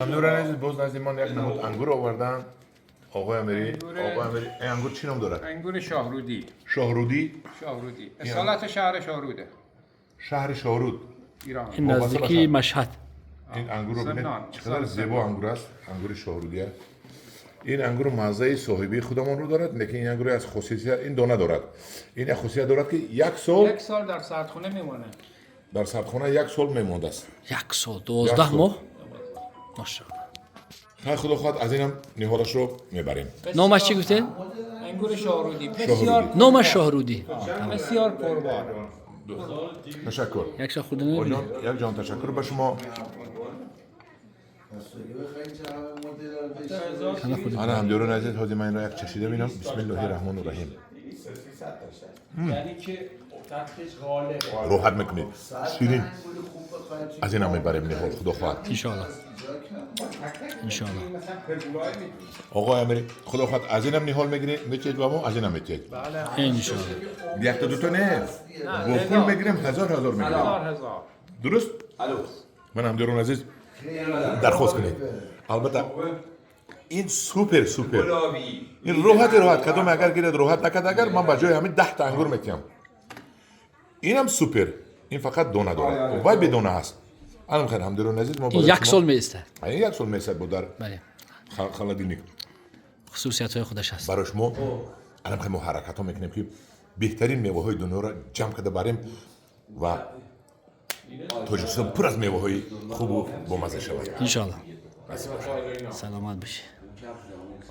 Ҳамдиёрони азиз, боз назди ман як намуд ангур овардан. Оғои Амирӣ, оғои Амирӣ, ин ангур чӣ ном дорад? انگور شاهرودی. Шоҳрудӣ. شاهرودی، اصالت شهر شاهروده. Шаҳри Шоҳруд. ایران. این نزدیکی مشهد. Ин ангурро бинед, Семнан. чӣ қадар зебо ангур аст. Ангури Шоҳрудӣ аст. Ин ангур маззаи соҳибии худамонро дорад, лекин ин ангур аз хусусият, ин дона дорад, ин як хусусият дорад, ки як сол یک سال در سردخونه میمونه. Дар сардхона як сол мемондааст. یک сол, 12 یک сол. моҳ. ماشاءالله. Хай, худо хоҳад, аз инам ниҳолашро мебарем. نامش چی گفتین؟ انگور شاهرودی بسیار نامش شاهرودی. بسیار پربار. Ташаккур. یک سال خورده نمی‌بینی. Оҷон, як ҷон ташаккур ба шумо. کنه خورده. Ана, ҳамдиёрони азиз, ҳозир ман инро як чашида бинам. Бисмиллоҳи раҳмону раҳим. یعنی که تختش غالبه. Роҳат мекунед, ширин. Аз инам мебарем ниҳол, худо хоҳад. انشاءالله. انشاءالله. Оғои Амирӣ, худо хоҳад, аз инам ниҳол мегиред, метиҳед ба мо, аз инам метиҳед. انشاءالله. Якта дуто не, бо пул мегирем, ҳазор ҳазор мегирем. هزار هزار. Дуруст, ман, ҳамдиёрони азиз, дархост кунед, албатта. Ин супер, супер, ин роҳати роҳат. Кадоме агар гирад, роҳат накард, агар ман ба ҷои ҳамин 10-та ангур метиҳам. Инам супер, ин фақат дона дорад, вай бедона ҳаст. Анам хел, ҳамдиёрони азиз, мо این барои یک шумо- سال میسته. Ин як сол месад бо дар بله. Холодильник. خصوصیت های خودش هست. Барои шумо анам хел мо ҳаракатҳо мекунем, ки беҳтарин меваҳои дунёро ҷамъ карда барем ва Тоҷикистон пур аз меваҳои хубу бомазза шавад. انشاءالله. Насиб бошад. سلامت باشی.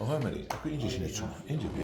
Оғои Амирӣ, аку инҷа шинед, шумо инҷа.